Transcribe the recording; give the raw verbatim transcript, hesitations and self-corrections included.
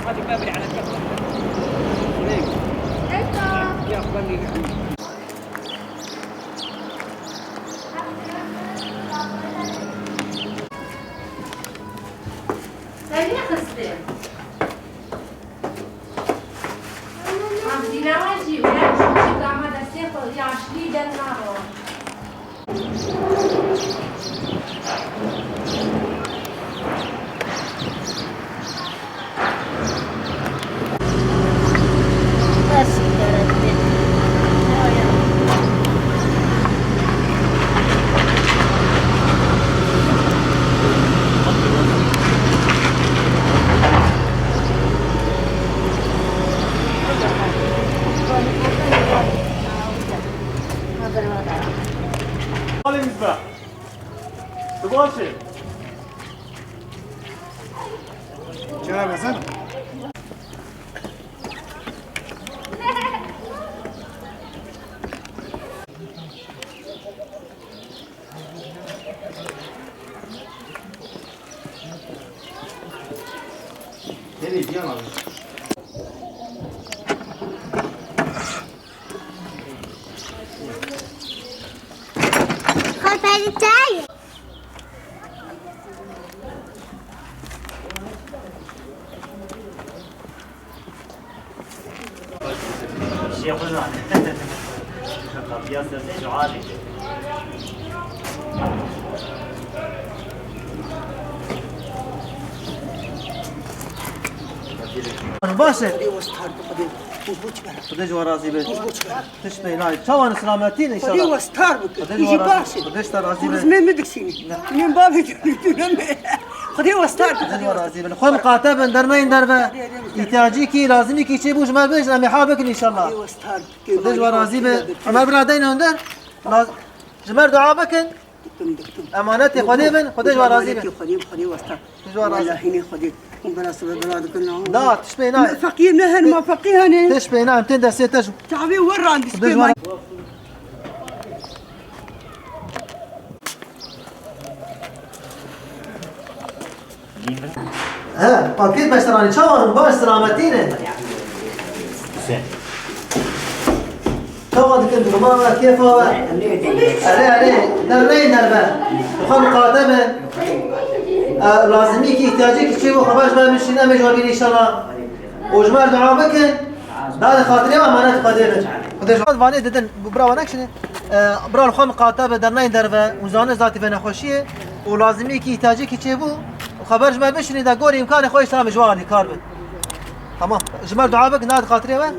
هذه بابلي على الكف. ليش؟ يا أخواني. Te nexistê. Em dîna we jî were çû jî dama destê xwe yaşlî dernaxin. Alê Mizba. Tu baş e? Kerem Hasan. Nereye Cihan abi? Xwe perî çay. Şêxuzan. Kapıya sesê şuarê. Baş e. Xwedê westar bi Xwedê. Xwedê ji we razî be. Tişt pey nayê. Çawan silametî ne Xwedê inşallah. Westar bike. Xwedê ji we razî be. Xwedê ji te razî be. Xwedê ji me bidixşînî. Min bavê Xwedê westar bike. Xwedê ji we razî bin. Xwe miqate bin, derneyin derve. Îhtiyacî kî, lazimî kî çê bû ji me bêjin, em ê ha bikin inşallah. Xwedê westar bike. Xwedê ji we razî be. Ömer bira deyne önder. Laz-, ji me dua bikin. Diktim, diktim. Emanetê Xwedê bin, Xwedê ji we razî bin. Xwedê, Xwedê westar. Ji we razî. Wallahî ne Xwedê. Hûn bela sibe bela dikin, na. Na, tişt pê nayê. Feqîr ne hen, ma feqîr hene. Tişt pê nayê, em tên destê te ji. Çavê we randî spê ma. He, pakêt beşteranî çawa hûn? Baş selametî ne? Çawa dikin, duruma we, kêfa we? Erê, erê, derneyin derve. Xwe miqate bin. E, lazimî kî, îhtiyacê kî çê bû, xeber ji me bişîn, em ê ji we bînin înşallah. Û ji me re dua bikin. Dadê xatirê we emanet Xwedê bin. Xwedê ji vanê didin, bira we nekişînin. E, bira li xwe miqate be, derneyin derve, û zane zatî vê nexweşiyê, û lazimî kî, îhtiyacê kî çê bû, û xeber ji me bişînin, de gorî îmkanê xwe înşallah em ji we alîkar bin. Tamam. Ji me re dua bikin, dadê xatirê we.